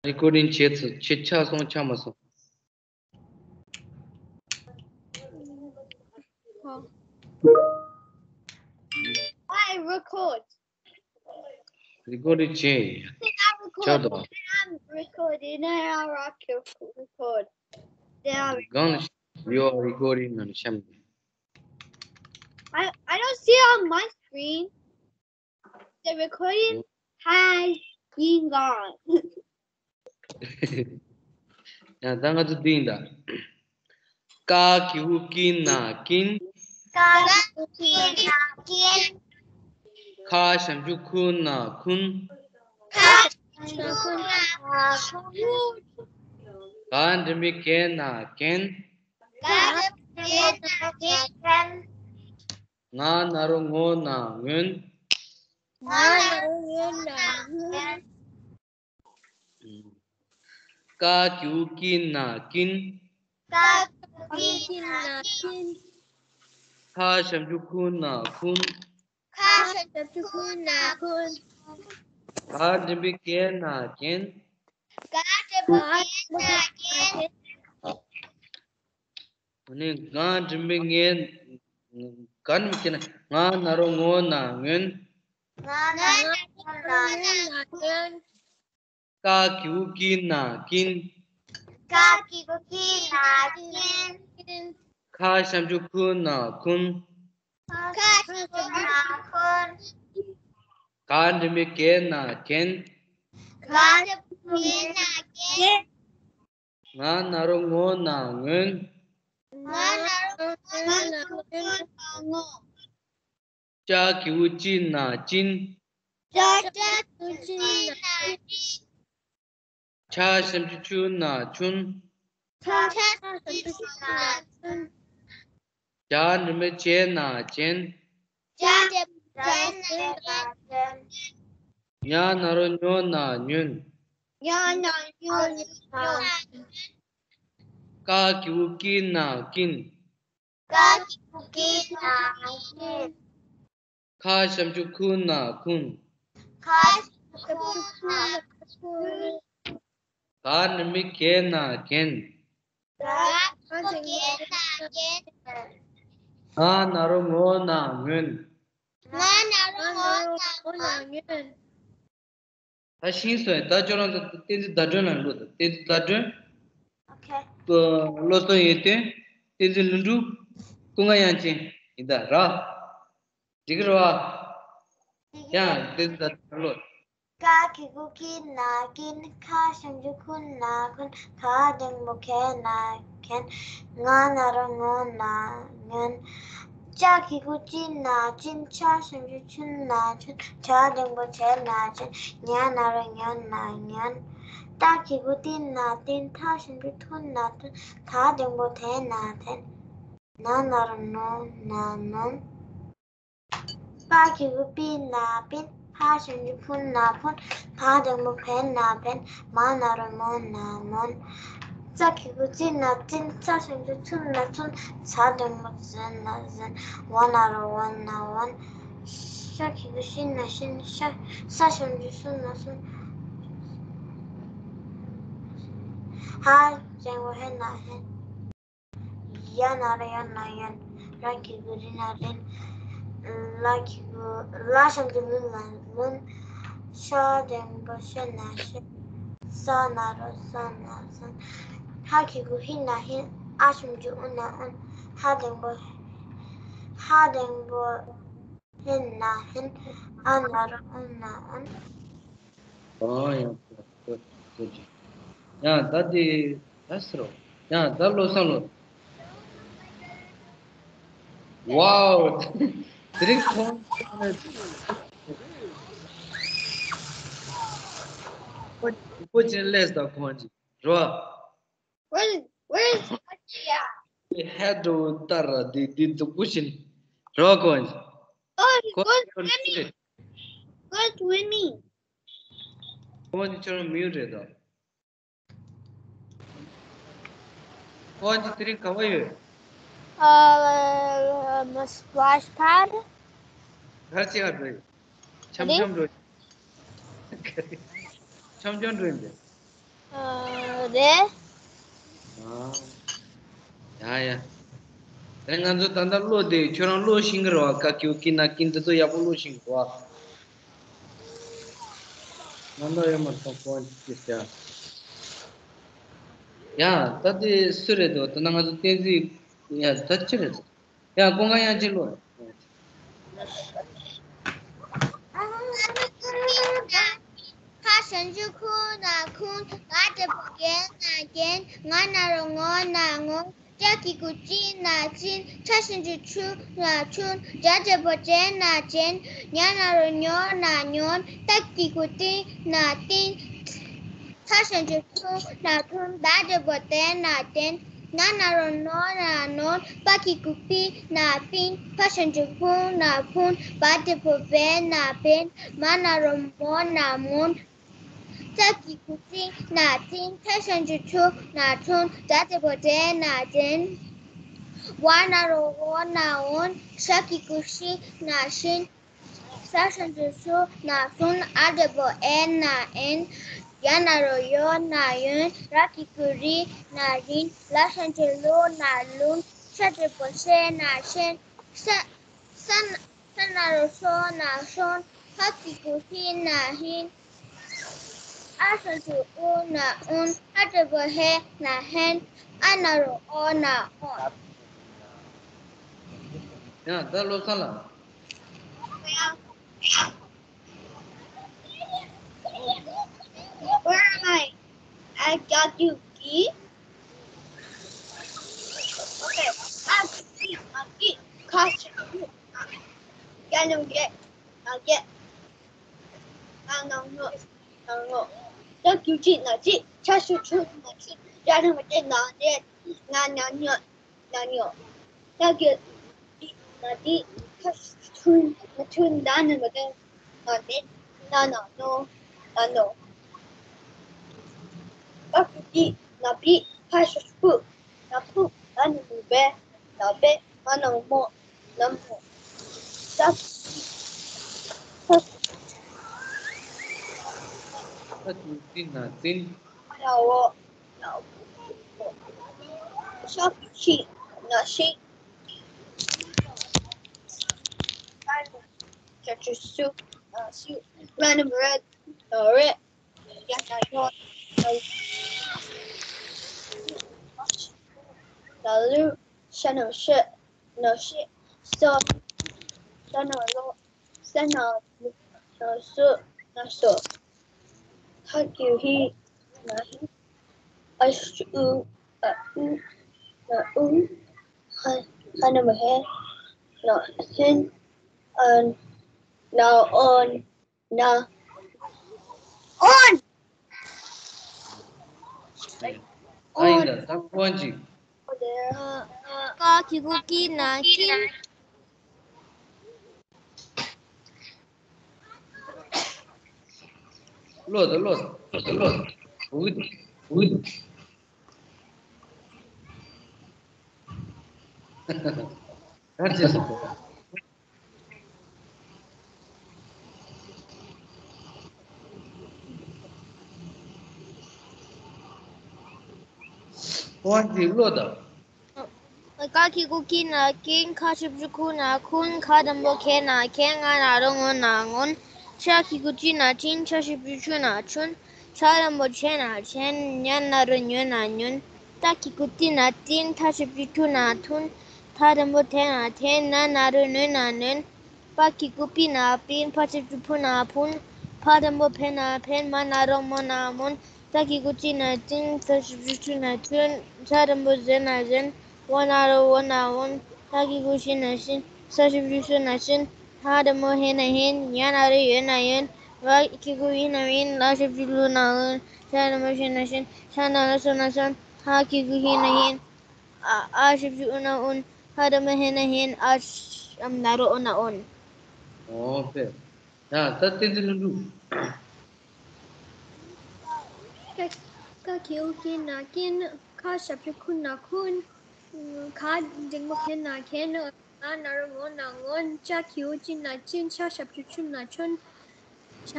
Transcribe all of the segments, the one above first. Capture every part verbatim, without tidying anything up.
རི་ཀོར་ཌིང་བྱས་ཚར། ཆ་ཆགས་སོང་ཆགས་མ་སོང་། I record. རི་ཀོར་ཌིང་བྱས། I record. ཆགས་འདུག I'm recording. I record. There we go. གང་ལ། you are recording ནང་བཤམས། I, I don't see on my screen. The recording has been gone. ཡང་ད་ང་ཚོ་འདི་ཡིན་ད། ཀ་གི་གུ་ཀི་ན་ཀིན། ཀ་གི་གུ་ཀི་ན་ཀིན། ཁ་ཞབས་ཀྱུ་ཁུ་ན་ཁུན། ཁ་ཞབས་ཀྱུ་ཁུ་ན་ཁུན། ག་འགྲེང་བུ་གེ་ན་གེན། ག་འགྲེང་བུ་གེ་ན་གེན། ང་ན་རོ་ངོ་ན་ངོན། ང་ན་རོ་ངོ་ན་ངོན། ཀ་གི་གུ་ཀི་ན་ཀིན། ཀ་གི་གུ་ཀི་ན་ཀིན། ཁ་ཞབས་ཀྱུ་ཁུ་ན་ཁུན། ཁ་ཞབས་ཀྱུ་ཁུ་ན་ཁུན། ག་འགྲེང་བུ་གེ་ན་གེན། ག་འགྲེང་བུ་གེ་ན་གེན། ཨ་ནི་ག་འགྲེང་བུ་ངེ་ག་འགྲེང་བུ་གེ་ན། ང་ན་རོ་ངོ་ན་ངོན། ང་ན་རོ་ངོ་ན་ངོན། ཀ་གི་གུ་ཀི་ན་ཀིན། ཀ་གི་གུ་ཀི་ན་ཀིན། ཁ་ཞབས་ཀྱུ་ཁུ་ན་ཁུན། ཁ་ཞབས་ཀྱུ་ཁུ་ན་ཁུན། ག་འགྲེང་བུ་གེ་ན་གེན། ག་འགྲེང་བུ་གེ་ན་གེན། ང་ན་རོ་ངོ་ན་ངོན། ང་ན་རོ་ངོ་ན་ངོན། ཅ་གི་གུ་ཅི་ན་ཅིན། ཅ་གི་གུ་ཅི་ན་ཅིན། ཆ་ཞབས་ཀྱུ་ཆུ་ན་ཆུན། ཆ་ཞབས་ཀྱུ་ཆུ་ན་ཆུན། ཇ་འགྲེང་བུ་ཇེ་ན་ཇེན། ཇ་འགྲེང་བུ་ཇེ་ན་ཇེན། ཉ་ན་རོ་ཉོ་ན་ཉོན། ཉ་ན་རོ་ཉོ་ན་ཉོན། ཀ་གི་གུ་ཀི་ན་ཀིན། ཀ་གི་གུ་ཀི་ན་ཀིན། ཁ་ཞབས་ཀྱུ་ཁུ་ན་ཁུན། ཁ་ཞབས་ཀྱུ་ཁུ་ན་ཁུན། ག་འགྲེང་བུ་གེ་ན་གེན། ག་འགྲེང་བུ་གེ་ན་གེན། ང་ན་རོ་ངོ་ན་ངོན། ང་ན་རོ་ངོ་ན་ངོན། ད་ཤེས་སོང་། ད་ཁྱོད་རང་ཚོ་བསྟན་འཛིན་ཟླ་སྒྲོན་ལ་འགྲོ་དང་། བསྟན་འཛིན་ཟླ་སྒྲོན། ཨོ་ཁེ། བློ་བཟང་ཡོན་ཏན། བསྟན་འཛིན་ལྷུན་གྲུབ། ཀུན་དགའ་དབྱངས་ཅན་ཡིན་ད་ར། འགྲིག་གི་རེད་བ། ཡང་བསྟན་འཛིན་ཟླ་སྒྲོན་ལོ། ཀ་གི་གུ་ཀི་ན་ཀིན། ཁ་ཞབས་ཀྱུ་ཁུ་ན་ཁུན། ག་འགྲེང་བུ་གེ་ན་གེན། ང་ན་རོ་ངོ་ན་ངོན། ཅ་གི་གུ་ཅི་ན་ཅིན། ཆ་ཞབས་ཀྱུ་ཆུ་ན་ཆུན། ཇ་འགྲེང་བུ་ཇེ་ན་ཇེན། ཉ་ན་རོ་ཉོ་ན་ཉོན། ཏ་གི་གུ་ཏི་ན་ཏིན། ཐ་ཞབས་ཀྱུ་ཐུ་ན་ཐུན། ད་འགྲེང་བུ་དེ་ན་དེན། ན་ན་རོ་ནོ་ན་ནོན། པ་གི་གུ་པི་ན་པིན། ཕ་ཞབས་ཀྱུ་ཕུ་ན་ཕུན། ཕ་འགྲེང་བུ་ཕེ་ན་ཕེན། མ་ན་རོ་མོ་ན་མོན། ཙ་གི་གུ་ཙི་ན་ཙིན། ཙ་ཞབས་ཀྱུ་ཙུ་ན་ཙུན། ཙ་འགྲེང་བུ་ཙེ་ན་ཙེན། ཝ་ན་རོ་ཝོ་ན་ཝོན། ཤ་གི་གུ་ཤི་ན་ཤིན། ཤ། ས་ཞབས་ཀྱུ་སུ་ན་སུན། ཧ་འགྲེང་བུ་ཧེ་ན་ཧེན། ཡ་ན་རོ་ཡོ་ན་ཡོན། ར་གི་གུ་རི་ན་རིན། ལ་གི་གུ་ལ་ཞབས་ཀྱུ་ལུ་ན་ལུན། ཤ་འགྲེང་བུ་ཤོ་ན་ཤོན། ས་ན་རོ་ས་ན་སོན། ཧ་གི་གུ་ཧི་ན་ཧིན། ཨ་ཞབས་ཀྱུ་ཨུ་ན་ཨུན། ཧ་འགྲེང་བུ་ཧ་འགྲེང་བུ་ཧི་ན་ཧིན། ཨ་ན་རོ་ཨུ་ན་ཨུན། ཨོ་ཡང་ཡང་ད་དེ་ད་ཟེར་རོ། ཡང་ད་བློ་བཟང་ལོ། ཝའོ། དེ་རིང་ཁོང་ཁོ་ཅན་ལས་ད་ཁོང་ཅི་རོ། Where, where is Atia? He had to ད་ར་དེ་དེ་དུ་ཀུ་ཤིན་རོ་ཁོང་ཅི། Oh, he ཁོང་goes swimming. Goes swimming. ཁོང་ཅི་ཁྱོད་མིའུ་རེད་དོ། ཁོང་ཅི་དེ་རིང་ག་བ་ཡོད། ཨ་མ་སི་པ་ལེཤ་པཱཌ། ག་ཅི་ཧ་འགྲོ་ཡོད། འཆམ་འཆམ་འགྲོ་ཡོད། འཆམ་འཆམ་འགྲོ་ཡོད་འདི། ཨ། རེད། ཨ། ཡ་ཡ། དེ་ང་ཚོ་ད་ལྟ་ཀློག་དེ་ཁྱོད་རང་ཀློག་ཤེས་ཀྱི་རེད་བ། ཀ་ཁྱེའུ་ཀྱི་ན་ཀྱིན་དེ་ཚོ་ཡག་པོ་ཀློག་ཤེས་ཀྱི་རེད་བ། ང་ལོ་ཡོད་མ་ཐོག་གོ་ཅི་ཟེར། ཡ། ད་དེ་སུ་རེད་འདུག་ད་ནང་ང་ཚོ་བསྟན་འཛིན། ཡ། ད་ཅི་རེད་འདུག་ཡ། ཀུན་དགའ་དབྱངས་ཅན་ཀློག་ཁ་ཞབས་ཀྱུ་ཁུ་ན་ཁུན། ག་འགྲེང་བུ་གེ་ན་གེན། ང་ན་རོ་ངོ་ན་ངོན། ཅ་གི་གུ་ཅི་ན་ཅིན། ཆ་ཞབས་ཀྱུ་ཆུ་ན་ཆུན། ཇ་འགྲེང་བུ་ཇེ་ན་ཇེན། ཉ་ན་རོ་ཉོ་ན་ཉོན། ཏ་གི་གུ་ཏི་ན་ཏིན། ཐ་ཞབས་ཀྱུ་ཐུ་ན་ཐུན། ད་འགྲེང་བུ་དེ་ན་དེན། ན་ན་རོ་ནོ་ན་ནོན། པ་གི་གུ་པི་ན་པིན། ཕ་ཞབས་ཀྱུ་ཕུ་ན་ཕུན། བ་འགྲེང་བུ་བེ་ན་བེན། མ་ན་རོ་མོ་ན་མོན། ཙ་གི་གུ་ཙི་ན་ཙིན། ཐ་ཞབས་ཀྱུ་ཐུ་ན་ཐུན། ཛ་འགྲེང་བུ་ཛེ་ན་ཛེན། ཝ་ན་རོ་ཝོ་ན་ཝོན། ཤ་གི་གུ་ཤི་ན་ཤིན། ས་ཞབས་ཀྱུ་སུ་ན་སུན། འ་འགྲེང་བུ་འེ་ན་འེན། ཡ་ན་རོ་ཡོ་ན་ཡོན། ར་གི་གུ་རི་ན་རིན། ལ་ཞབས་ཀྱུ་ལུ་ན་ལུན། ཤ་འགྲེང་བུ་ཤེ་ན་ཤེན། ས་ས་ན་ས་ན་རོ་སོ་ན་སོན། ཧ་གི་གུ་ཧི་ན་ཧིན། ཨ་ཞབས་ཀྱུ་ཨུ་ན་ཨུན། ཧ་འགྲེང་བུ་ཧེ་ན་ཧེན། ཨ་ན་རོ་ཨོ་ན་ཨོན། ཡང་ད་བློ་བཟང་ལགས། Where am I? I got you, G. Okay. I got you, G. Caution. Get him, get. I'll get. I know, no. I know. Don't you cheat, no cheat. Trust you, truth, no cheat. Get him, get, no, get. No, no, no. ན་ཉོ། ད་གི་ན་དི། ཁ་ཆུན་ན་ཆུན། ད་ནི་མ་དེ་ན་དེ། ན་ན་ནོ། ན་ནོ། ད་གི་དི་ན་དི། ཕ་ཤ་ཕུ་ན་ཕུ། ད་ནི་མུ་བེ་ན་བེ། མ་ན་མོ་ན་མོ། ད་གི་ད་གི་དི་ན་དིན། ཡ་འོ། ཤ་ཕུ་ཤི་ན་ཤི། ཤ་ཕུ་ཤུ་ན་ཤུ། ར་ན་ར་ན་རེ། ཡ་ན་ཡོ་ན་ལུ། ཤ་ན་ཤི་ན་ཤི། སོ། ཤ་ན་ལོ། ས་ན་ལུ། ན་སོ་ན་སོ། ཧ་གི་ཧི་ན་ཧི། ཨ་ཤུ་ཨ་ཨུ་ན་ཨུ། ཧ་ཧ་ན་མ་ཧེ་ན་ཧིན། ཨ་ན་ཨོན་ན་ཨོན། ཨ་ཡིན་ད་ད་ཀོན་ཅིག་ཀ་གི་གུ་ཀི་ན་ཀིན། ཀློག་དང་ཀློག་དང་ཀློག་དང་། འུ་འུ་དང་། ག་རེ་བྱས་སོང་། ཀོན་ཅིག་ཀློག་དང་། ཀ་གི་གུ་ཀི་ན་ཀིན། ཁ་ཞབས་ཀྱུ་ཁུ་ན་ཁུན། ཁ་འགྲེང་བུ་ཁེ་ན་ཁེན། ང་ན་རོ་ངོ་ན་ངོན། ཆ་གི་གུ་ཅི་ན་ཅིན། ཆ་ཞབས་ཀྱུ་ཆུ་ན་ཆུན། ཆ་འགྲེང་བུ་ཆེ་ན་ཆེན། ཉ་ན་རོ་ཉོ་ན་ཉོན། ཏ་གི་གུ་ཏི་ན་ཏིན། ཐ་ཞབས་ཀྱུ་ཐུ་ན་ཐུན། ཐ་འགྲེང་བུ་ཐེ་ན་ཐེན། ན་ན་རོ་ནུ་ན་ནུན། པ་གི་གུ་པི་ན་པིན། ཕ་ཞབས་ཀྱུ་ཕུ་ན་ཕུན། ཕ་འགྲེང་བུ་ཕེ་ན་ཕེན། མ་ན་རོ་མོ་ན་མོན། ཏ་གི་གུ་ཙི་ན་ཙིན། ཚ་ཞབས་ཀྱུ་ཚུ་ན་ཚུན། ཚ་འགྲེང་བུ་ཟེ་ན་ཟེན། འོ་ན་རོ་འོ་ན་འོན། ཧ་གི་གུ་ཤི་ན་ཤིན། ས་ཞབས་ཀྱུ་སུ་ན་སིན། ཧ་འགྲེང་བུ་ཧེ་ན་ཧེན། ཡ་ན་རོ་ཡོད་ན་ཡོན། བ་གི་གུ་ཡི་ན་ཡིན། ལ་ཞབས་ཀྱུ་ལུ་ན་ལུན། ཤ་འགྲེང་བུ་ཤི་ན་ཤིན། ཤ་ན་རོ་སུ་ན་སོན། ཧ་གི་གུ་ཧི་ན་ཧིན། ཨ་ཨ་ཞབས་ཀྱུ་ཨུ་ན་ཨུན། ཧ་འགྲེང་བུ་ཧེ་ན་ཧེན། ཨ་ན་རོ་ཨོ་ན་ཨོན། ཨོ་ཕེ། ཡ་ད་བསྟན་འཛིན་ལྷུན་གྲུབ། ཀ་ཀ་གི་གུ་ཀི་ན་ཀིན། ཁ་ཞབས་ཀྱུ་ཁུ་ན་ཁུན། ཁ་འགྲེང་བུ་ཁེ་ན་ཁེན། ང་ན་རོ་ངོ་ན་ངོན། ཅ་གི་གུ་ཅི་ན་ཅིན། ཆ་ཞབས་ཀྱུ་ཆུ་ན་ཆུན། ཆ་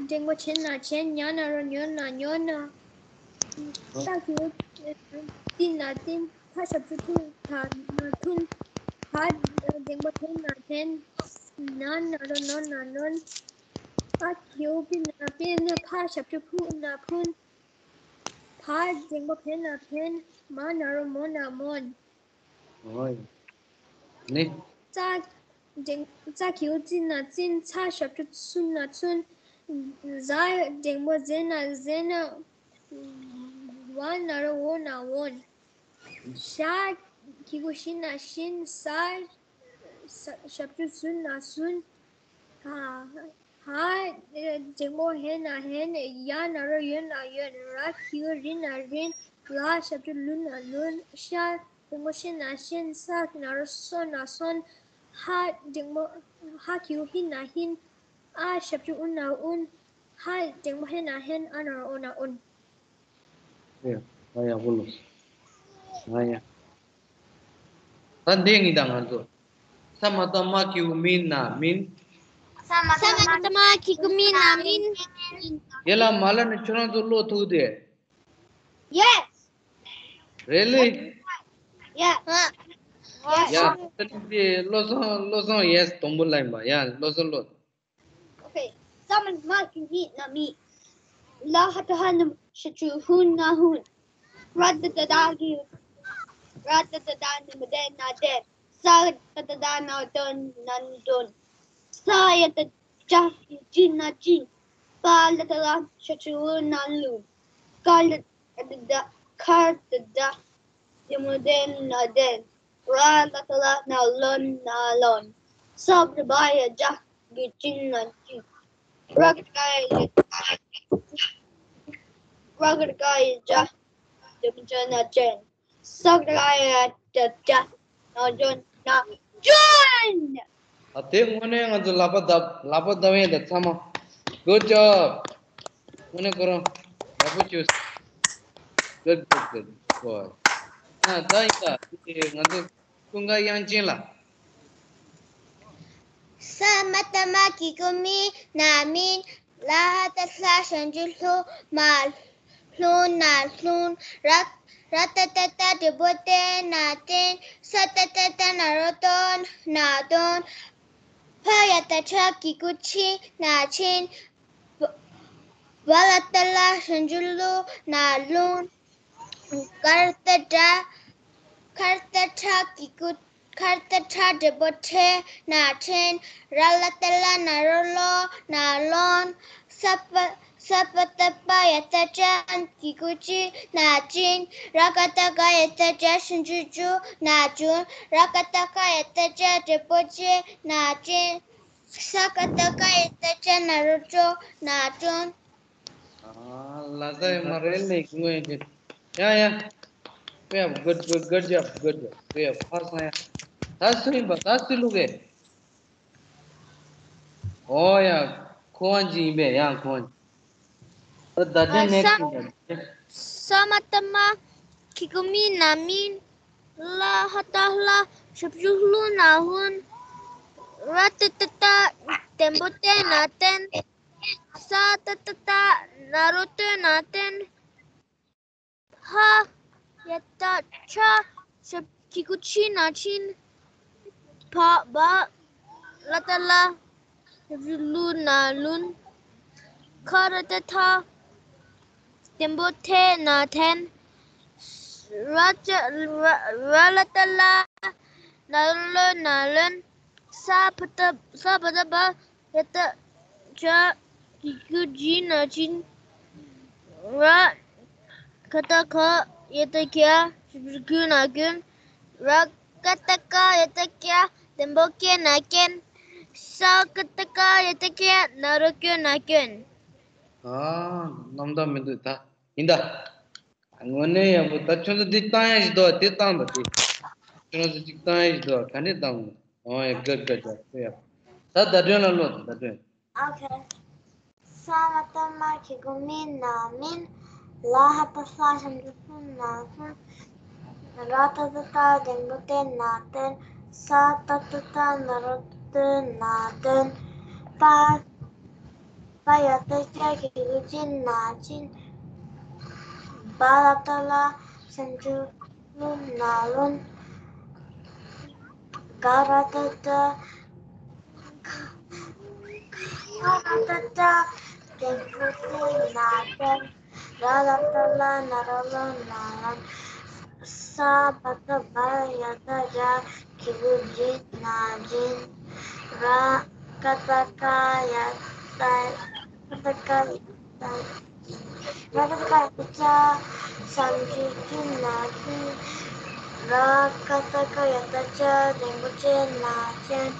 འགྲེང་བུ་ཆེ་ན་ཆེན། ཉ་ན་རོ་ཉོ་ན་ཉོན། ཏ་གི་གུ་ཏི་ན་ཏིན། ཐ་ཞབས་ཀྱུ་ཐུ་ཐ་ན་ཐུན། ཧ་འགྲེང་བུ་ཐེ་ན་ཐེན། ན་ན་རོ་ནོ་ན་ནོན། ཨ་གི་གུ་པི་ན་པིན། ཕ་ཞབས་ཀྱུ་ཕུ་ན་ཕུན། ཕ་འགྲེང་བུ་ཕེ་ན་ཕེན། མ་ན་རོ་མོ་ན་མོན། ཨོ་ཡ། ནི། ཙ་འགྲེང་ཙ་གི་གུ་ཙི་ན་ཙིན། ཚ་ཞབས་ཀྱུ་ཚུ་ན་ཚུན། ཛ་འགྲེང་བུ་ཛེ་ན་ཛེན། ཝ་ན་རོ་ཝོ་ན་ཝོན། ཞ་གི་གུ་ཞི་ན་ཞིན། ས་ས་ཞབས་ཀྱུ་ཟུ་ན་ཟུན། ཧ་ཧ་འགྲེང་བུ་ཧེ་ན་ཧེན། ཡ་ན་རོ་ཡོ་ན་ཡོན། ར་གི་གུ་རི་ན་རིན། ལ་ཞབས་ཀྱུ་ལུ་ན་ལུན། ཤ་འགྲེང་བུ་ཤི་ན་ཤིན། ས་ན་རོ་སོ་ན་སོན། ཧ་འགྲེང་བུ་ཧ་གི་གུ་ཧི་ན་ཧིན། ཨ་ཞབས་ཀྱུ་ཨུ་ན་ཨུན། ཧ་འགྲེང་བུ་ཧེ་ན་ཧེན། ཨ་ན་རོ་ཨོ་ན་ཨོན། ཨེ། ད་ཡག་པོ་ལོས། ང་ཡ། ད་འདི་ངི་དང་ང་ཚོ། ས་མ་བཏགས་སྨ་གི་གུ་སྨི་ན་སྨིན། ས་མ་ས་བཏགས་མ་གི་གུ་སྨི་ན་སྨིན། དེ་ལ་མ་ལ་ནི་ཁྱོད་རང་ཚོ་བློ་ཐུག་དེ། Yes. Really? Yeah. ཡ། ད་ནི་དེ་བློ་བཟང་བློ་བཟང་ཡེས་དང་པོ་ལ་ཡིན་པ། ཡ་བློ་བཟང་བློ། Okay. ས་མ་བཏགས་སྨ་གི་གུ་སྨི་ན་སྨིན། ལ་ཧ་བཏགས་ལྷ་ན་ཞབས་ཀྱུ་ལྷུ་ན་ལྷུན། ར་ཏ་བཏགས་རྡ་གི་ར་ཏ་བཏགས་རྡ་འགྲེང་བུ་རྡེ་ན་རྡེན། ས་ཏ་བཏགས་སྟ་ན་སྟོན་ན་སྟོན། ས་ཡ་བཏགས་ཇ་གི་གུ་ཇི་ན་ཇིན། པ་ལ་བཏགས་ལ་ཞབས་ཀྱུ་ལུ་ན་ལུན། ཀ་ལ་བཏགས་ཀ་ལ་བཏགས་ཀ་འགྲེང་བུ་ཀྲེ་ན་ཀྲེན། ར་ལ་བཏགས་ར་ན་རོ་རོན་ན་རོན། ས་བཏགས་སྦ་ཡ་སྦྱ་གི་གུ་སྦྱིན་ན་སྦྱིན། ར་ག་ར་ག་ཡ་ར་ག་ར་ག་ཡ་རྒྱ་འགྲེང་བུ་རྒྱ་ན་རྒྱན། ས་ག་ར་ག་ཡ་རྒྱ་རྒྱ་ན་འཇོན་ན་འཇོན། ཨ་དེ་དངོས་གནས་ང་ཚོ་ལག་པ་བརྡབ་ལག་པ་བརྡབ་ཡས་དང་ཚང་མ། Good job. དངོས་གནས་ཁོ་རང་ཡག་པོ་བྱོས། Good, good, good boy. ཨ་ད་ཡིན་ད། དེ་ང་ཚོ་ཀུན་དགའ་དབྱངས་ཅན་ལགས། ས་མ་བཏགས་སྨ་གི་གུ་སྨི་ན་སྨིན། ལ་ཧ་བཏགས་ལྷ་ཞབས་ཀྱུ་ལྷུ་མ་ལྷུན་ན་ལྷུན། ར་ར་ཏ་བཏགས་རྡ་འགྲེང་བུ་རྡེ་ན་རྡེན། ས་ཏ་བཏགས་སྟ་ན་རོ་སྟོ་ན་སྟོན། ཕ་ཡ་བཏགས་ཕྱ་གི་གུ་ཕྱི་ན་ཕྱིན། བ་ལ་བཏགས་བླ་ཞབས་ཀྱུ་བླུ་ན་བླུན། ག་ར་བཏགས་གྲ་ག་ར་བཏགས་གྲ་གི་གུ་ག་ར་བཏགས་གྲ་འགྲེང་བུ་གྲེ་ན་གྲེན། ར་ལ་བཏགས་ར་ན་རོ་རོ་ལོ་ན་རོན། ས་པ་ས་པ་བཏགས་སྦ་ཡ་བཏགས་སྦྱ་གི་གུ་སྦྱི་ན་སྦྱིན། ར་ག་བཏགས་རྒ་ཡ་བཏགས་རྒྱ་ཞབས་ཀྱུ་རྒྱུ་ན་རྒྱུན། ར་ག་བཏགས་རྐ་ཡ་བཏགས་རྐྱ་འགྲེང་བུ་རྐྱེ་ན་རྐྱེན། ས་ཀ་བཏགས་སྐ་ཡ་བཏགས་སྐྱ་ན་རོ་སྐྱོ་ན་སྐྱོན། ཨ་ལ་ས་ཡ་མ་རེད་ལེ་ངོས་ཀྱི། ཡ་ཡ། Good, good, good job, good job. ཕར་སོང་ཡ། ད་སུ་ཡིན་པ། ད་སུ་བླུག་གི། ཨོ་ཡ། ཁོ་ཝང་ཅི་ཡིན་པས། ཡ་ཁོ་ཝང་ཅི། ད་ད་ནེག་སི་ཡིན་པས། ས་མ་བཏགས་སྨ་གི་གུ་སྨི་ན་སྨིན། ལ་ཧ་བཏགས་ལྷ་ཞབས་ཀྱུ་ལྷུ་ན་ལྷུན། ར་ཏ་བཏགས་རྡ་འགྲེང་བུ་རྡེ་ན་རྡེན། ས་ཏ་བཏགས་སྟ་ན་རོ་སྟོ་ན་སྟོན། ཕ་ཡ་བཏགས་ཕྱ་ཞབས་ཀྱུ་གུ་ཕྱི་ན་ཕྱིན། བ་བ་ལ་བཏགས་བླ་ཞབས་ཀྱུ་བླུ་ན་བླུན། ཁ་ར་བཏགས་ཁྲ་འགྲེང་བུ་ཁྲེ་ན་ཁྲེན། ར་ལ་བཏགས་ར་ལ་བཏགས་རླ་ན་རོ་རློ་ན་རློན། ས་བ་བཏགས་ས་བ་བཏགས་སྦ་ཡ་བཏགས་སྦྱ་གི་གུ་སྦྱི་ན་སྦྱིན། ར་ག་བཏགས་རྒ་ཡ་བཏགས་རྒྱ་ཞབས་ཀྱུ་རྒྱུ་ན་རྒྱུན། ར་ཀ་བཏགས་རྐ་ཡ་བཏགས་རྐྱ་འགྲེང་བུ་རྐྱེ་ན་རྐྱེན། ས་ཀ་བཏགས་རྐ་ཡ་བཏགས་རྐྱ་ན་རོ་སྐྱོ་ན་སྐྱོན། ཨ་རྣམ་དག་མི་འདུག་ད་ཡིན་ད། དངོས་གནས་ཡག་པོ། ད་ཁྱོད་ཚོ་འདི་བཏང་ཡ་ཞིག་འདུག་དེ་བཏང་དང་དེ། ཁྱོད་ཚོ་གཅིག་བཏང་ཡ་ཞིག་འདུག་ག་འདྲས་བཏང་། ཨོ་ཡ། Good, good job. ད་བརྡ་སྤྲོད་ལ་ཀློག་དང་། བརྡ་སྤྲོད། Okay. ས་མ་བཏགས་སྨ་གི་གུ་སྨི་ན་སྨིན། ལ་ཧ་བཏགས་ལྷ་ཞབས་ཀྱུ་ལྷུ་ན་ལྷུན། ར་ཏ་བཏགས་རྡ་འགྲེང་བུ་རྡེ་ན་རྡེན། ས་ཏ་བཏགས་སྟ་ན་རོ་སྟོ་ན་སྟོན། པ་པ་ཡ་བཏགས་པྱ་གི་གུ་པྱི་ན་པྱིན། བ་ལ་བཏགས་བླ། ཞབས་ཀྱུ་ལྷུ་ན་ལྷུན། ག་ར་བཏགས་གྲ། ག་ར་བཏགས་གྲ། འགྲེང་བུ་ཏི་ན་བརྟན། ར་ལ་བཏགས་རླ། ན་རོ་ལོ་ན་ལོན། ས་བ་བཏགས་སྦ། ཡ་བཏགས་སྦྱར། གི་གུ་གྱི་ན་སྦྱིན། ར་ག་བཏགས་རྐ། ཡ་བཏགས་ཡ། ག་བཏགས་རྐ་ཡ་བཏགས་ཡིན། ར་ག་བཏགས་རྐ་ཡ་བཏགས་རྐྱ། ཞབས་ཀྱུ་ཀྱུ་ན་ཀྱུན། ར་ག་བཏགས་རྐ་ཡ་བཏགས་རྐྱ། འགྲེང་བུ་ཅེ་ན་ཅན།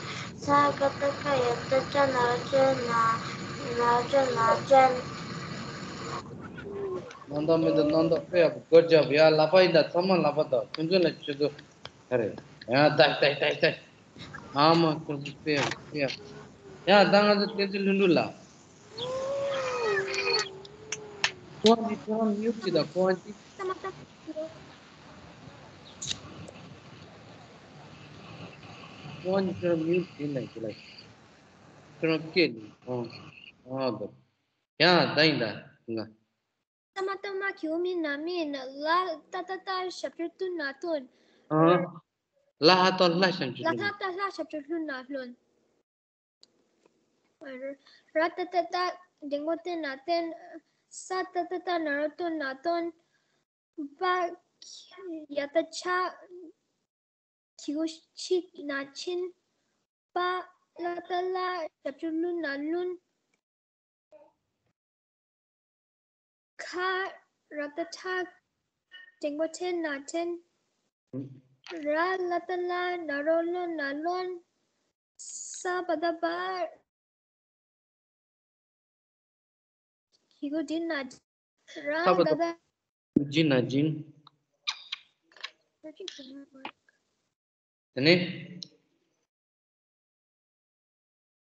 ས་ག་བཏགས་སྐ་ཡ་བཏགས་སྐྱ། ན་རོ་ཅོ་ན། ན་རོ་ཅོ་ན་ཅན། རྣམ་དག་མི་འདུག་རྣམ་དག་དཔེ་ཡག་པོ། Good job. ཡ་ལག་པ་ཡིན་ད། ཚང་མ་ལག་པ་འདུག་ཁྱོད་ཚོ་ལ་ཁྱོད་ཚོ་ག་རེ། ཡ་ལྟ་ལྟ་ལྟ་ལྟ། ཨ་མ་ཁྱོད་ཚོ་དཔེ་ཡག་པོ་དཔེ་ཡག་པོ། ཡ་ད་ང་ཚོ་བསྟན་འཛིན་ལྷུན་གྲུབ་ལགས། ཁོང་གི་ཁྱོད་རང་མིའུ་ཅི་ད་ཁོང་གི། ཁོང་གི་ཁྱོད་རང་མིའུ་ཅི་ལ་ཅི་ལ། ཁྱོད་རང་སྐད་ནི་ཨང་ཨང་འདུག་ཡང་ད་ཡིན་ད་ང་། ཏ་མ་ཏ་མ་གི་གུ་མི་ན་མིན། ལ་ཏ་ཏ་ཏ་ཞབས་ཀྱུ་ཏུ་ན་ཏུན། ཨང་། ལ་ཧ་ཏོ་ལྷ་ཞབས་ཀྱུ་ལ་ལྷུན། ཧ་ཏ་ལྷ་ཞབས་ཀྱུ་ལྷུ་ན་ལྷུན། ར་ཏ་ཏ་ཏ་འགྲེང་བུ་ཏི་ན་ཏན། ས་ཏ་ཏ་ཏ་ན་རོ་ཏུ་ན་ཏོན། པ་ཡ་ཏ་ཆ་གི་གུ་ཆི་ན་ཆིན། པ་ལ་ཏ་ལ་ཞབས་ཀྱུ་ལུ་ན་ལུན། ཁ་ར་ཏ་ཁྲ་འགྲེང་བུ་ཁྲེ་ན་ཁྲེན། ར་ལ་ཏ་ལ་ན་རོ་ལོ་ན་ལོན། ས་པ་ཏ་པ་གི་གུ་ཏི་ན། ར་ས་པ་ག་ཏ་ཏ་ཇི་ན་ཇིན། དེ་ནས།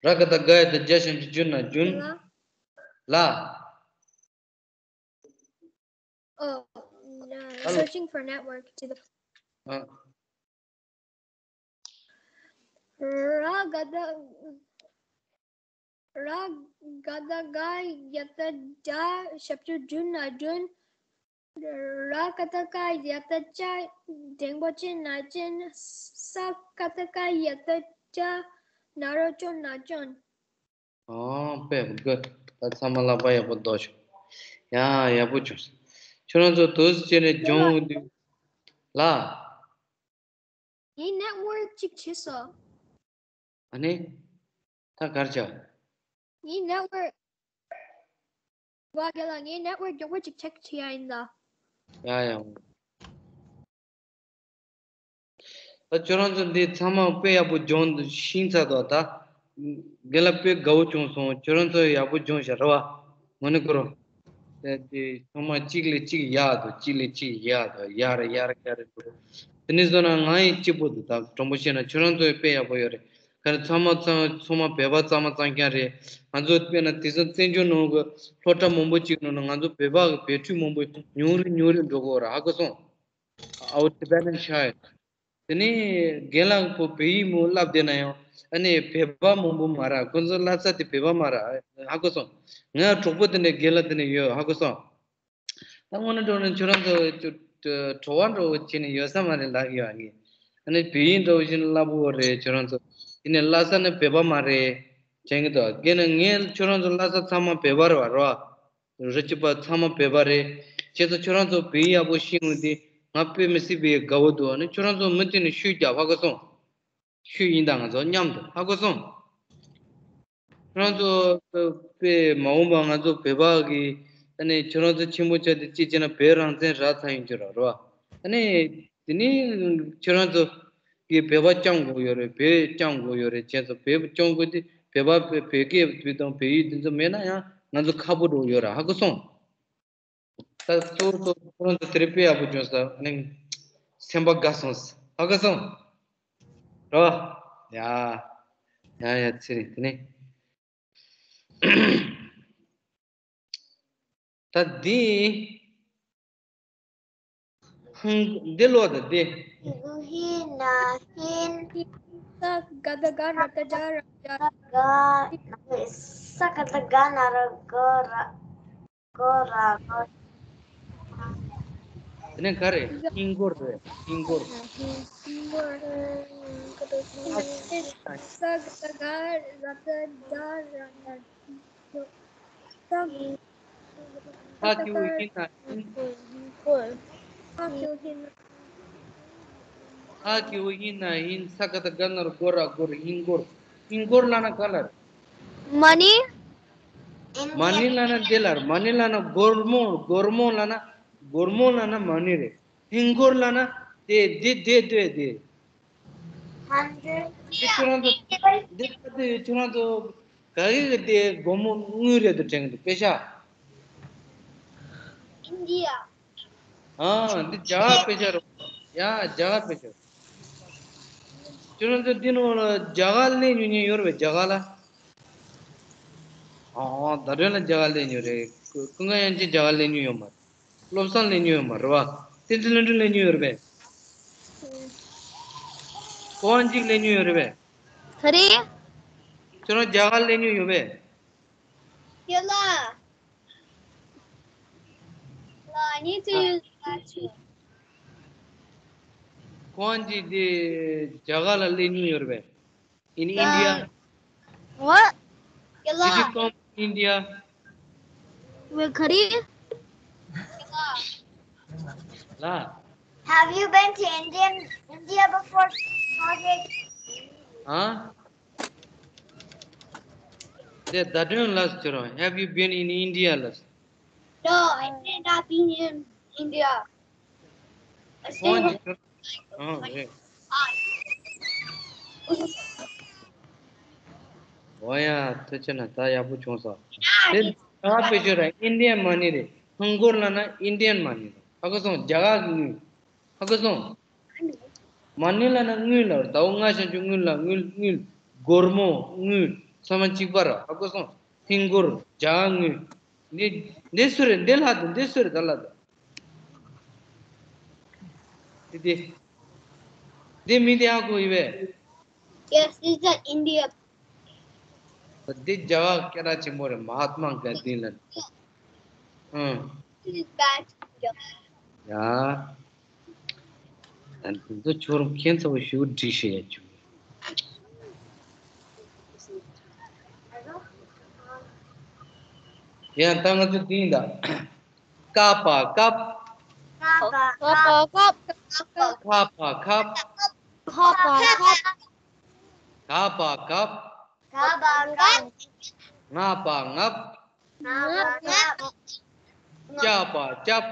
ར་ག་ཏ་ག་ཡ་ཏ་ཇ་ཞབས་ཀྱུ་ཇུ་ན་ཇུན། ལ། Oh, uh, ཧ་ལོ། Searching for network to the ཨ། ར་ག་ཏ། ར་ག་ཏ་ག་ཡ་ཏ་ཇ་ཞབས་ཀྱུ་ཇུ་ན་ཇུན། ར་ག་ཏ་ཀ་ཡ་ཏ་ཅ་འགྲེང་བུ་ཅེ་ན་ཅེན། ས་ག་ཏ་ཀ་ཡ་ཏ་ཅ་ན་རོ་ཅོ་ན་ཅོན། ཨོ་དཔེ་དགོད། ད་ཚང་མ་ལག་པ་ཡག་པོ་འདོགས་ཤོག་ཡ་ཡག་པོ་བྱུང་། ཁྱོད་རང་ཚོ་དུས་སུ་བྱས་ནས་སྦྱོང་འོང་དུས་ལ། ངའི་network གཅིག་བྱས་སོ། ཨ་ནི། ད་གར་བྱ། ངའི་network ཝ་རྒན་ལགས། ངའི་network མགྱོགས་པོ་ཅིག་check བྱེད་ཡ་ཡིན་ད། ཡ་ཡ། ད་ཁྱོད་རང་ཚོ་འདི་ཚང་མ་དཔེ་ཡག་པོ་སྦྱོང་ཤེས་ཚར་འདུག་ད་རྒན་ལགས་དཔེ་དགའ་བོ་བྱུང་སོང་། ཁྱོད་རང་ཚོ་ཡག་པོ་སྦྱོང་བཞག་རེད་བ། དངོས་གནས་ཁོ་རང་། དེ་དེ་ཚང་མ་གཅིག་ལས་གཅིག་ཡག་འདུག་གཅིག་ལས་གཅིག་ཡག་འདུག་ཡར་ཡར་ཡར་འགྲོ། དེ་ནས་བཟོ་ན་ང་ཡི་གཅིག་པོ་འདུག་ད་དྲང་པོ་བཤད་ན་ཁྱོད་རང་ཚོ་དཔེ་ཡག་པོ་ཡོད་རེད། ག་རེ་ཚང་མ་ཚང་ཚང་མ་བོད་པ་གཙང་མ་གཙང་རྐྱང་རེད། ང་ཚོ་དཔེར་ན་དེང་སང་བཙན་བྱོལ་ནང་གི་སློབ་གྲྭ་མང་པོ་ཅིག་ནང་ན་ང་ཚོ་བོད་པ་གི་བོད་ཕྲུག་མང་པོ་ཉུང་རུ་ཉུང་རུ་འགྲོ་གི་ཡོད་རེད། ཧ་གོ་སོང་། Our Tibetan child. དེ་ནས་རྒན་ལགས་ཁོ་བོད་ཡིག་མོ་བསླབ་བསྡད་ན་ཡང་ཨ་ནི་བོད་པ་མང་པོ་མ་རེད། ཁོ་ཚོ་བསླབ་ས་དེ་བོད་པ་མ་རེད། ཧ་གོ་སོང་། ངའི་གྲོགས་པོ་དེ་འདྲ་རྒན་ལགས་དེ་འདྲ་ཡོད། ཧ་གོ་སོང་། ད་དངོས་གནས་དྲང་གནས་ཁྱོད་རང་ཚོ་ཁྱོད་བྲོ་བ་འདྲ་བོ་བྱས་ནས་ཡོད་ས་མ་རེད་ལབ་ཡོད་ཨ་ནི། ཨ་ནི་བོད་ཡིག་འདྲ་བོ་བྱས་ནས་བསླབ་དགོས་རེད་ཁྱོད་རང་ཚོ། དེ་ནས་བསླབ་ས་ནི་བོད་པ་མ་རེད། དྲན་གི་འདུག་རྒན་ལགས་ངས་ཁྱོད་རང་ཚོ་བསླབ་ས་ཚང་མ་བོད་པ་རེད་བ་རེད་བ། རི་སྐྱེས་པ་ཚང་མ་བོད་པ་རེད། བྱས་ཙང་ཁྱོད་རང་ཚོ་བོད་ཡིག་ཡག་པོ་ཤེས་འོང་དུས་ང་དཔེ་མི་སྲིད་པའི་དགའ་བོ་འདུག་ཨ་ནི་ཁྱོད་རང་ཚོ་མུ་མཐུད་ནས་ཤུགས་རྒྱག་ཧ་གོ་སོང་། ཤུགས་ཡིན་ད་ང་ཚོ་མཉམ་དུ་ཧ་གོ་སོང་། ཁྱོད་རང་ཚོ་དཔེ་མ་འོངས་པ་ང་ཚོ་བོད་པ་གི་ཨ་ནི་ཁྱོད་རང་ཚོ་ཆེན་པོ་ཆགས་ཏེ་ཅི་བྱས་ན་བོད་རང་བཙན་རག་ཚར་ཡོང་རྒྱུ་རེད་བ། ཨ་ནི་དེ་ནི་ཁྱོད་རང་ཚོ་གི་བོད་པ་སྐྱོང་དགོས་ཡོད་རེད། བོད་སྐྱོང་དགོས་ཡོད་རེད། བྱས་ཙང་བོད་སྐྱོང་དགོས་དུས་བོད་པ་བོད་སྐད་དེ་དང་བོད་ཡིག་དེ་ཚོ་མེད་ན་ཡང་ང་ཚོ་ཁག་པོ་འགྲོ་ཡོད་རེད། ཧ་གོ་སོང་། ད་གཙོ་བོ་གཙོ་བོ་ཁོ་རང་ཚོ་དེ་རིང་དཔེ་ཡག་པོ་བྱུང་སོང་། ཨ་ནི་སེམས་པ་དགའ་སོང་། ཧ་གོ་སོང་། རོ། ཡ། ཡ་ཡ་ཚེ་རིང་དེ་ནི། ད་འདི། ཧང་འདི་ལོ་ད་འདི། ཧི་ན་ཧིན། ས་ག་ད་ག་ན་ད་ཇ་ར་ཇ། ག་ས་ག་ད་ག་ན་ར་གོ་ར། གོ་ར་གོ། དེ་ནས་ག་རེ། ཧིན་སྒོར་རེད། ཧིན་སྒོར། ཧིན་སྒོར། ཧ་གི་གུ་ཧི་ན་ཧིན། ཧ་གི་གུ་ཧི་ན་ཧིན། ས་ག་བཏགས་ག་ན་རོ་སྒོ་ར་སྒོར། ཧིན་སྒོར། ཧིན་སྒོར་ལབ་ན་ག་ལབ་རེད། མ་ནི། མ་ནི་ལབ་ན་འདི་ལབ་རེད། མ་ནི་ལབ་ན་སྒོར་མོ། སྒོར་མོ་ལབ་ན། སྒོར་མོ་ལབ་ན་མ་ནི་རེད། ཧིན་སྒོར་ལབ་ན་དེ་འདི་འདི་ལྟོས་དེ། འདི་ཁྱོད་རང་ཚོ་འདི་ལྟ་དུས་ཁྱོད་རང་ཚོ་ག་གི་གི་དེ་སྒོར་མོ་དངུལ་རེད་དུ་དྲན་གི་འདུག་དཔེ་ཆ། ཨིན་ཌི་ཡ། ཨ་འདི་རྒྱ་གར་དཔེ་ཆ་རེད། ཡ་རྒྱ་གར་དཔེ་ཆ། ཁྱོད་རང་ཚོ་འདི་ནང་ལ་རྒྱ་གར་སླེབས་མྱོང་མཁན་ཡོད་རེད་པས། རྒྱ་གར་ལ། ཨ་ཨ་ཟླ་སྒྲོན་ལ་རྒྱ་གར་སླེབས་མྱོང་རེད། ཀུན་དགའ་དབྱངས་ཅན་རྒྱ་གར་སླེབས་མྱོང་ཡོད་མ་རེད། བློ་བཟང་སླེབས་མྱོང་ཡོད་མ་རེད་པ། བསྟན་འཛིན་ལྷུན་གྲུབ་སླེབས་མྱོང་ཡོད་རེད་པས། ཁོ་དབང་ཅིག་སླེབས་མྱོང་ཡོད་རེད་པས། ག་རེ། ཁྱོད་རང་རྒྱ་གར་སླེབས་མྱོང་ཡོད་པས། ཡོད་ལ། ལ་ནི་ཙི་ཡོད་ལ་ཆུ། ཁོ་དབང་ཅིག་དེ་རྒྱ་གར་ལ་སླེབས་མྱོང་ཡོད་རེད་པས། In India? What? Did you come to India? Wait, Kari? La. Have you been to Indian, India before? Huh? The Dadun last year. Have you been in India last? No, I did not been in India. I stayed with ཨོ་རེད། ཨོ་ཡ་ཐུགས་རྗེ་ཆེ་ན་ད་ཡག་པོ་བྱུང་སོང་། དེ་ད་དཔེ་ཆ་ར་ཨིན་ཌི་ཡན་མ་ནི་རེད། ཧིན་སྒོར་ལབ་ན་ཨིན་ཌི་ཡན་མ་ནི་རེད། ཧ་གོ་སོང་། རྒྱ་གར་གྱི་དངུལ། ཧ་གོ་སོང་། མ་ནི་ལབ་ན་དངུལ་ལ་ཟླ་བ་ལྔ་བཞག་རྒྱུ་དངུལ་ལ་དངུལ་དངུལ། སྒོར་མོ་དངུལ། ཚང་མ་གཅིག་པ་ར། ཧ་གོ་སོང་། ཧིན་སྒོར། རྒྱ་གར་དངུལ། འདི་འདི་སུ་རེད། འདི་ལྷ་དང་འདི་སུ་རེད། ད་ལྷ་དང་། དེ་དེ། དེ་མི་དེ་ཧ་གོ་ཡི་བས། Yes, this is the India. དེ་རྒྱ་གར་སྐད་གྲགས་ཆེན་པོ་རེད། མ་ཧཱ་ཏྨ་གཱན་དྷི་ལ། ཨང་། This is bad. ཡ། ད་འདི་ཚོ་ཁྱོད་རང་ཁྱེད་ཚོ་ཞུ་འགྲིག་ཤེས་ཡ་བྱུང་། ཡ་ད་ང་ཚོ་འདི་ཡིན་ད། ཀ་པ་ཀབ། ཀ་པ་ཀབ། ཁ་པ་ཁབ། ཁ་པ་ཁབ། ག་པ་གབ། ག་པ་གབ། ང་པ་ངབ། ང་པ་ངབ། ཅ་པ་ཅབ།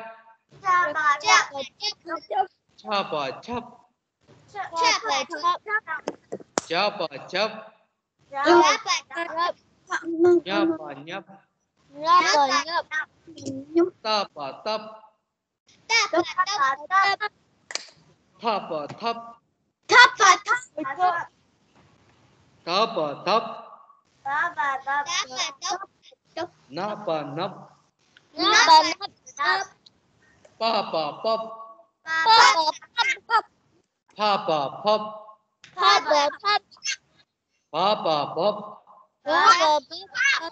ཅ་པ་ཅབ། ཆ་པ་ཆབ། ཆ་པ་ཆབ། ཇ་པ་ཇབ། ཇ་པ་ཇབ། ཉ་པ་ཉབ། ཉ་པ་ཉབ། ཏ་པ་ཏབ། ཏ་པ་ཏབ། ཐ་པ་ཐབ། ཐ་པ་ཐབ། ད་པ་དབ། ད་པ་དབ། ན་པ་ནབ། ན་པ་ནབ། པ་པ་པབ། པ་པ་པབ། ཕ་པ་ཕབ། ཕ་པ་ཕབ། བ་པ་བབ། བ་པ་བབ།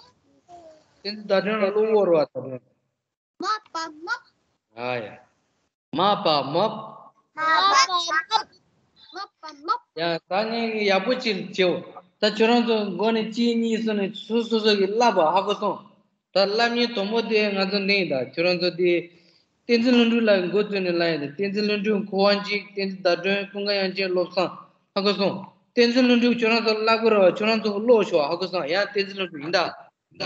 དེ་ཚོ་བརྡ་དོན་ལ་བློ་བོར་བ་བརྡ་དོན། མ་པ་མབ། ཨ་ཡ། མ་པ་མབ། མ་པ་མབ། མ་པ་མབ། ཡ་ད་ངས་ཡག་པོ་ཅིག་བྱེའོ། ད་ཁྱོད་རང་ཚོ་མགོ་ནས་གཅིག་གཉིས་གསུམ་ནས་སོ་སོ་སོ་གིས་བསླབ་པ་ཧ་གོ་སོང་། ད་བསླབ་མཁན་དང་པོ་དེ་ང་ཚོ་འདི་ཡིན། ད་ཁྱོད་རང་ཚོ་དེ་བསྟན་འཛིན་ལྷུན་གྲུབ་ལགས་འགོ་བཙུགས་ནས་བསླབ་ཡ་དེ། བསྟན་འཛིན་ལྷུན་གྲུབ། ཁོ་དབང་ཅིག། བསྟན་འཛིན་ཟླ་སྒྲོན། ཀུན་དགའ་དབྱངས་ཅན། བློ་བཟང་། ཧ་གོ་སོང་། བསྟན་འཛིན་ལྷུན་གྲུབ་ཁྱོད་རང་ཚོ་བསླབ་དགོས་རེད་བ། ཁྱོད་རང་ཚོ་ཀློག་ཤོག། ཧ་གོ་སོང་། ཡང་བསྟན་འཛིན་ལྷུན་གྲུབ་ཡིན་ད། ཡིན་ད།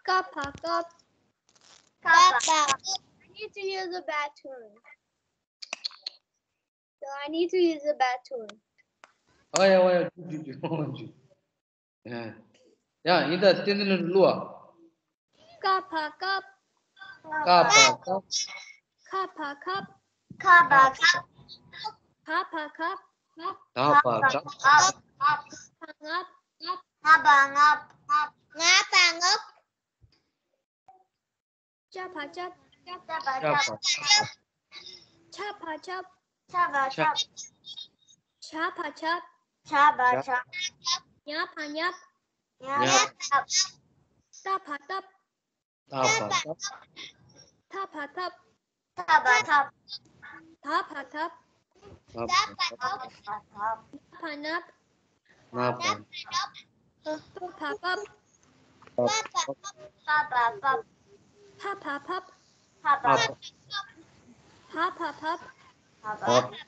ཀ་ཕ་ཀབ། ཀ་ཕ་ཀབ། I need to use the bathroom. So I need to use the bathroom. ཨ་ཡ་ཝ་ཡ། ཇུ་ཇུ་ཇུ། ཇུ། ཡ་ཡིན་ད། བསྟན་འཛིན་ལྷུན་གྲུབ་གླུ་བ། ཀ་ཕ་ཀབ། ཀ་ཕ་ཀབ། ཁ་ཕ་ཁབ། ཁ་ཕ་ཁབ། ག་ཕ་གབ། ག་ཕ་གབ། ང་པ་ངབ། ང་པ་ངབ། ང་པ་ངབ། ཅ་ཕ་ཅབ། ཅ་ཕ་ཅབ། ཆ་ཕ་ཆབ། ཆ་ཕ་ཆབ། ཇ་ཕ་ཇབ། ཇ་ཕ་ཇབ། ཉ་ཕ་ཉབ། ཉ་ཕ་ཉབ། ཏ་ཕ་ཏབ། ཏ་ཕ་ཏབ། ཐ་ཕ་ཐབ། ཐ་བ་ཐབ། ཐ་བ་ཐབ། ཐབ། ཐ་བ་ཐབ། ཐ་བ་ཐབ། ནབ། ནབ། ནབ། ནབ། ཐ་བ་ཐབ། ཐབ། ཐ་བ་ཐབ། ཐ་བ་ཐབ། ཐ་བ་ཐབ། ཐ་བ་ཐབ། ཐ་བ་ཐབ། ཐབ།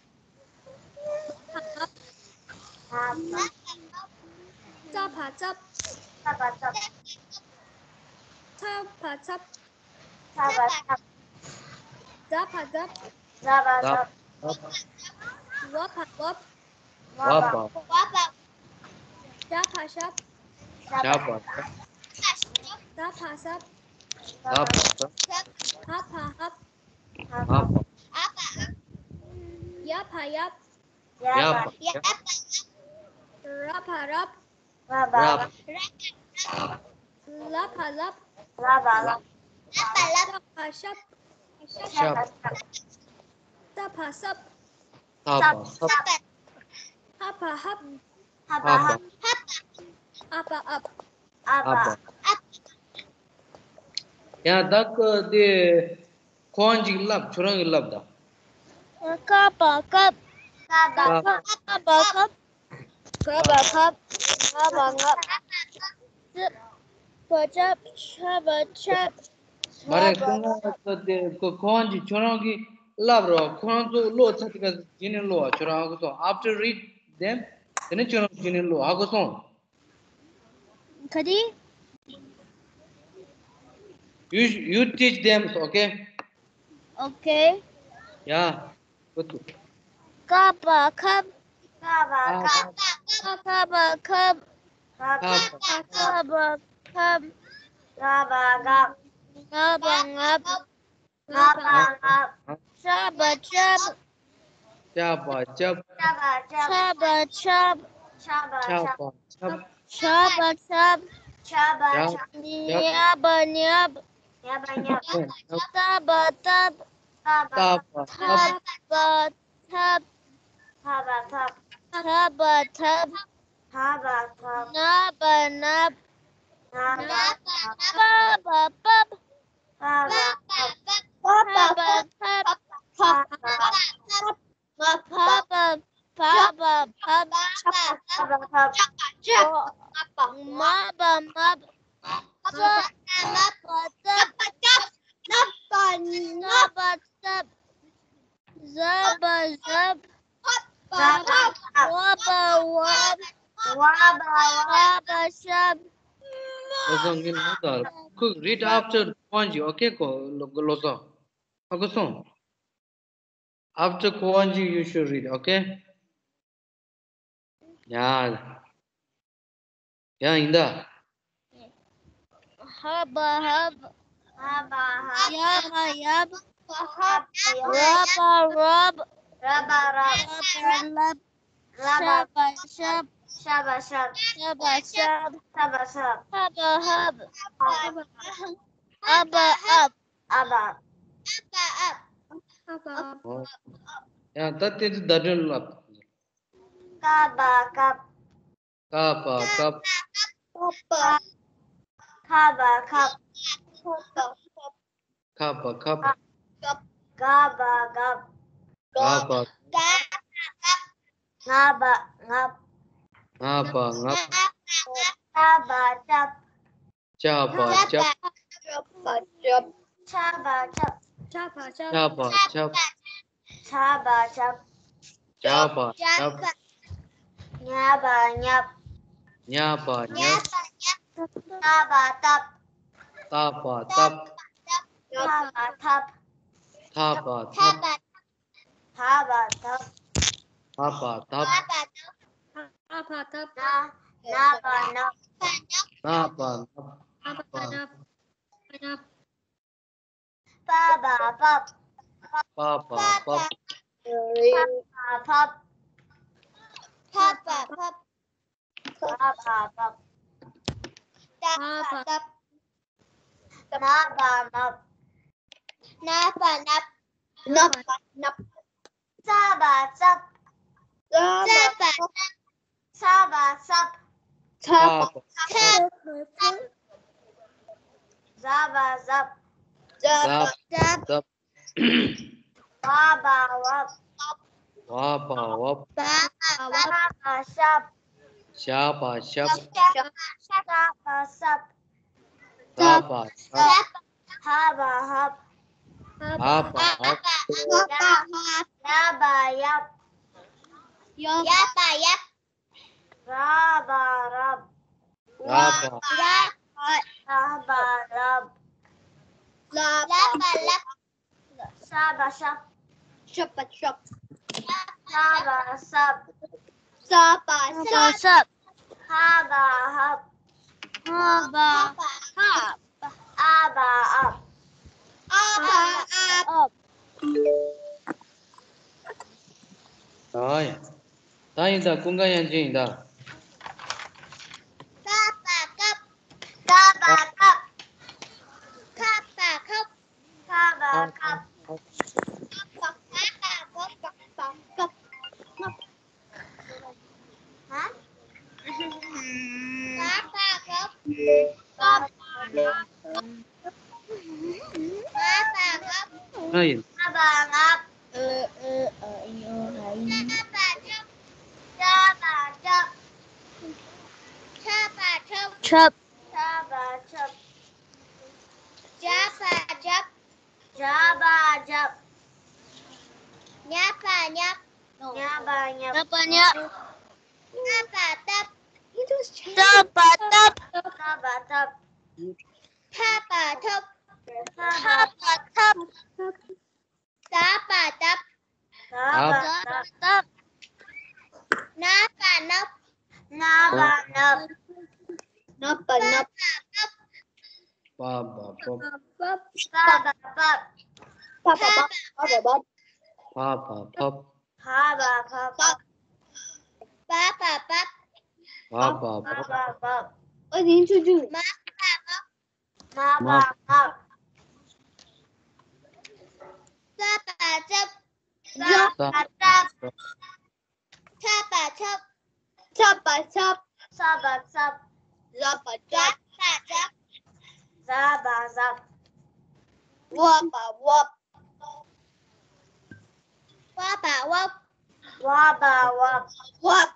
ཐབ། ཙ་བ་ཙབ། ཙ་བ་ཙབ། ཚ་བ་ཚབ། ཚ་བ་ཚབ། ཛ་བ་ཛབ། ཛ་བ་ཛབ། ཛ་བ་ཛབ། ཝ་བ་ཝབ། ཝ་བ་ཝབ། ཝ་བ། ཞ་བ་ཞབ། ཞ་བ་ཞབ། ས་བ་སབ། ས་བ་སབ། ཧ་བ་ཧབ། ཧ་བ་ཧབ། ཡ་བ་ཡབ། ཡ་བ་ཡབ། ར་བ་རབ། ར་བ་རབ། ལ་བ་ལབ། ལ་བ་ལབ། ཤ་བ་ཤབ། ཤ་བ་ཤབ། ས་བ་སབ། ས་བ་སབ། ཧ་བ་ཧབ། ཧ་བ་ཧབ། ཨ་བ་ཨབ། ཨ་བ་ཨབ། ཡང་ད་ཀ་དེ་ཁོང་ཅིག་ལབ། ཁྱོད་རང་གིས་ལབ་ད། ཀ་བ་ཀབ། ཀ་བ་ཀབ། ཀ་བ་ཀབ། ཀ་བ་ཀབ། ང་བ་ངབ། ཙ་བ་ཙབ། ཆ་བ་ཆབ། མ་རེད། ཀ་ང་ཀ་དེ་ཁོ་ཁོང་ཅིག་ཁྱོད་རང་གིས་ལབ་རོགས། ཁོ་རང་ཚོ་ཀློག་ཚར་དུས་ཀ་ཇི་ནས་ཀློག་ཁྱོད་རང་ཧ་གོ་སོང་། After read them. དེ་ནས་ཁྱོད་རང་ཇི་ནས་ཀློག་ཧ་གོ་སོང་། ག་དེ། You, you teach them, okay? Okay. Yeah. Good. ཀ་བ་ཀབ། ཀ་བ་ཀབ། ཀ་བ་ཀབ། ཀ་བ་ཀབ། ཀ་བ་ཀབ། ང་བ་ངབ། ང་བ་ངབ། ཤ་བ་ཤབ། ཤ་བ་ཤབ། ཤ་བ་ཤབ། ཤ་བ་ཤབ། ཤ་བ་ཤབ། ཤ་བ་ཤབ། ཉ་བ་ཉབ། ཉ་བ་ཉབ། ཏ་བ་ཏབ། ཏ་བ་ཏབ། ཐ་བ་ཐབ། ཐ་བ་ཐབ། ཐ་བ་ཐབ། ཐ་བ་ཐབ། ན་བ་ནབ། ན་བ་ནབ། པ་བ་པབ། པ་བ་པབ། པ་བ་པབ། པ་བ་པབ། ཕ་བ་ཕབ། ཕ་བ་ཕབ། ཕ་བ་ཕབ། མ་བ་མབ། ཙ་བ་ཙབ། ཙ་བ་ཙབ། ཛ་བ་ཛབ། ཛ་བ་ཛབ། ཝ་བ་ཝབ། ཝ་བ་ཝབ། ཤ་བ་ཤབ། བློ་བཟང་ངས་ལབ་ད། Quick, read after Kuanji, okay? ཁོ་བློ་བཟང་། ཧ་གོ་སོང་། After Kuanji, you should read, okay? ཡ། ཡ་ཡིན་ད། ཧ་བ་ཧབ། ཧ་བ་ཧབ། ཡ་བ་ཡབ། ཧ་བ་ཡབ། ར་བ་རབ། ར་བ་རབ། ལ་བ་ལབ། ལ་བ་ཤ་བ་ཤབ། ཤ་བ་ཤབ། ཤ་བ་ཤབ། ཤ་བ་ཤབ། ཧ་བ་ཧབ། ཧ་བ་ཧབ། ཨ་བ་ཨབ། ཨ་བ་ཨབ། ཨ་བ་ཨབ། ཨ་བ་ཨབ། ཨོ། ཡང་ད་དེ་ཚོ་བརྡ་སྤྲོད་ལབ། ཀ་བ་ཀབ། ཀ་བ་ཀབ། ཀ་བ་ཀབ། ཁ་བ་ཁབ། ཁ་བ་ཁབ། ག་བ་གབ། ག་བ། ང་བ་ངབ། ང་བ་ངབ། ཅ་བ་ཅབ། ཅ་བ་ཅབ། ཆ་བ་ཆབ། ཆ་བ་ཆབ། ཆ་བ་ཆབ། ཆ་བ་ཆབ། ཆ་བ་ཆབ། ཉ་བ་ཉབ། ཉ་བ་ཉབ། ཏ་བ་ཏབ། ཏ་བ་ཏབ། ཐ་བ་ཐབ། ཐ་བ་ཐབ། ཐ་བ་ཐབ། ཐ་བ་ཐབ། ན་བ་ནབ། ན་བ་ནབ། པ་བ་པབ། པ་བ་པབ། ཕ་བ་ཕབ། ཕ་བ་ཕབ། ཕ་བ་ཕབ། ཏ་བ་ཏབ། ན་བ་ནབ། ན་བ་ནབ། ན་བ་ནབ། ཙ་བ་ཙབ། ཙ་བ་ཙབ། ཚ་བ་ཚབ། ཚ་བ་ཚབ། ཛ་བ་ཛབ། ཛ་བ་ཛབ། བ་བ་བབ། བ་བ་བབ། བ་བ་བབ། ཞ་བ་ཞབས། ཞ་བ་ཞབས། ཞ་བ་ཞབས། ཤ་བ་ཤབ། ད་བ་ད། ཧ་བ་ཧབ། ཧ་བ་ཧབ། ཡ་བ་ཡབ། ཡ་བ་ཡབ། ར་བ་རབ། ར་བ། ར་བ་རབ། ལ་བ་ལབ། ཤ་བ་ཤབ། ཤ་བ་ཤབ། ཤ་བ་ཤབ། ཤ་བ་ཤབ། ཧ་བ་ཧབ། ཧ་བ་ཧབ། ཨ་བ་ཨབ། ཨ་བ་ཨབ། ཨོབ། ད་ཡ། ད་ཡིན་ད། ཀུན་དགའ་དབྱངས་ཅན་ཡིན་ད། ཀ་བ་ཀབ། ཀ་བ་ཀབ། ཁ་བ་ཁབ། ཁ་བ་ཁབ། ཧ། ཀ་བ་ཀབ། ཀ་བ་ཀབ། ང་ཡིན། ང་བ་ང་བ། ཨ་ཨི་ཨ་ཨི་ཨོ་ཨ་ཨི། ཆ་བ་ཆབ། ཆ་བ་ཆབ། ཆ་བ་ཆབ། ཆབ། ཆ་བ་ཆབ། ཇ་བ་ཇབ། ཇ་བ་ཇབ། ཉ་བ་ཉབ། ཉ་བ་ཉབ། ཉ་བ་ཉབ། ཏ་བ་ཏབ། ཏ་བ་ཏབ། ཏ་བ་ཏབ། ཐ་བ་ཐབ། ཐ་བ་ཐབ། ད་བ་དབ། ད་བ་དབ། ད་བ་དབ། ན་བ་ནབ། ན་བ་ནབ། ན་བ་ནབ། པ་བ་པབ། པ་བ་པབ། པ་བ་པབ། པ་བ་པབ། པ་བ་པབ། པ་བ་པབ། པ་བ་པབ། པ་བ་པབ། པ་བ་པབ། ཨ་ནི་ཆུ་ཆུ། མ་བ་མབ། མ་བ་མབ། ཙ་བ་ཙབ། ཛ་བ་ཛབ། ཆ་བ་ཆབ། ཆ་བ་ཆབ། ཆ་བ་ཆབ། ཟ་བ་ཟབ། ཟ་བ་ཟབ། ཟ་བ་ཟབ། ཝ་བ་ཝབ། ཝ་བ་ཝབ། ཝ་བ་ཝབ། ཝབ།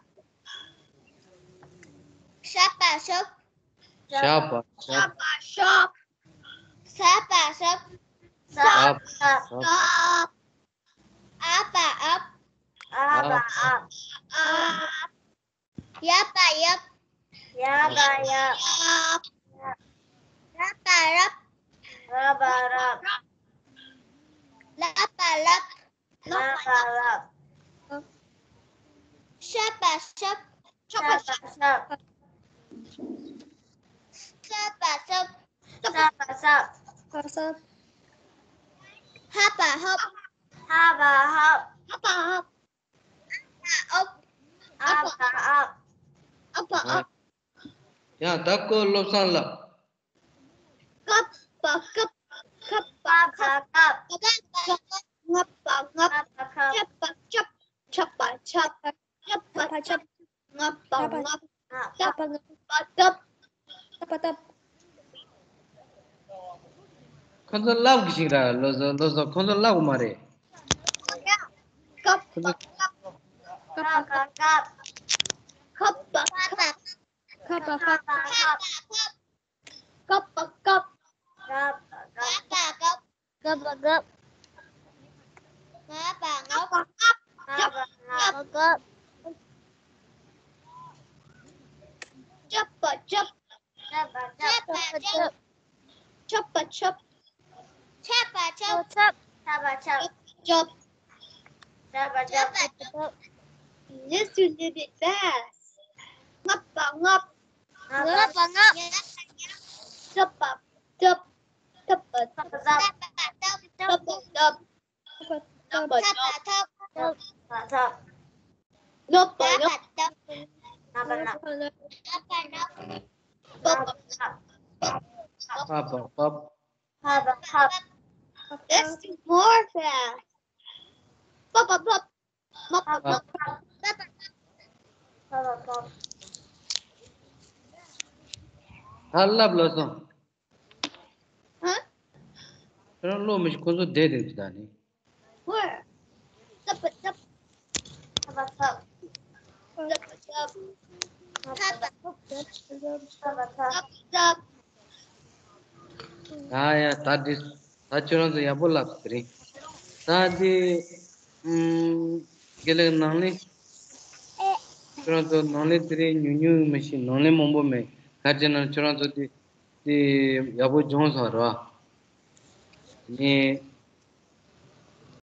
ཤ་བ་ཤབ། ཤ་བ་ཤབ། ཤ་བ་ཤབ། ཤ་བ་ཤབ། ཤ་བ་ཤབ། ཤབ། ཨ་བ་ཨབ། ཨ་བ་ཨབ། ཨབ། ཡ་བ་ཡབ། ཡ་བ་ཡབ། ཡབ། ར་བ་རབ། ར་བ་རབ། ལ་བ་ལབ། ལ་བ་ལབ། ཤ་བ་ཤབ། ཤ་བ་ཤབ། ཤ་བ་ཤབ། ཤ་བ་ཤབ། ཤ་བ་ཤབ། ཧ་བ་ཧབ། ཧ་བ་ཧབ། ཧ་བ་ཧབ། ཨ་བ་ཨབ། ཨ་བ་ཨབ། ཨ་བ་ཨབ། ཡང་ད་ཁོ་བློ་བཟང་ལ། ཀ་བ་ཀབ། ཁ་བ་ཁབ། ཀ་བ་ཀབ། ང་བ་ངབ། ང་བ་ངབ། ང་བ་ཁབ། ཆ་བ་ཆབ། ཆ་བ་ཆབ། ཆ་བ་ཆབ། ང་བ་ང་བ་ངབ། ང་བ་ང་བ། ཏ་བ་ཏབ། ཏ་བ་ཏབ། ཁོ་ཚོ་ལབ་གི་ཞིག་ར། བློ་བཟང་བློ་བཟང་ཁོ་ཚོ་ལབ་གི་མ་རེད། ཀ་བ་ཀབ། ཀ་བ་ཀབ། ཁ་བ་ཁབ། ཁ་བ་ཁབ། ཁ་བ་ཁབ། ཀ་བ་ཀབ། ཀ་བ་ཀབ། ཀ་བ་ཀབ། ང་བ་ངབ། ང་བ་ངབ། ང་བ་ངབ། ཅ་བ་ཅབ། ཅ་བ་ཅབ། ཅ་བ་ཅབ། ཆ་བ་ཆབ། ཆ་བ་ཆབ། ཆ་བ་ཆབ། ཅབ། ཅ་བ་ཅབ། ཅ་བ་ཅབ། Let's do a little bit fast. ང་བ་ངབ། ང་བ་ངབ། ཅ་བ་ཅབ། ཅ་བ་ཅབ། ཅ་བ་ཅབ། ཅ་བ་ཅབ། ཅ་བ་ཅབ། ཅ་བ་ཅབ། ཅ་བ་ཅབ། ཅ་བ་ཅབ། ན་བ་ནབ། ན་བ་ནབ། ན་བ་ནབ། པ་བ་པབ། པ་བ་པབ། ཕ་བ་ཕབ། Let's do more fast. པ་བ་ཕབ། མ་བ་མབ། པ་བ་ཕབ། ཕ་བ་ཕབ། ཧ་ལབ་ལོ་སོང་། ཧ། ཁྱོད་རང་ཀློག་མི་ཤེས། ཁོ་ཚོ་བསྡད་དེ་འདུག་ད་ནི། ཐབ་ཐབ། ཐབ་ཐབ། ཐབ་ཐབ། ཐབ་ཐབ། ད་ཡ་ད་འདི་ད་ཁྱོད་རང་ཚོ་ཡག་པོ་ལབ་དེ་རིང་། ད་འདི་ཨུམ། དགེ་ལེགས་ནང་ལས། ཁྱོད་རང་ཚོ་ནང་ལས་དེ་རིང་ཉུང་ཉུང་མི་ཤེས། ནང་ལས་མང་པོ་མེད། ག་རེ་ཟེར་ན་ཁྱོད་རང་ཚོ་དེ་དེ་ཡག་པོ་སྦྱོང་སོང་ར། ངས་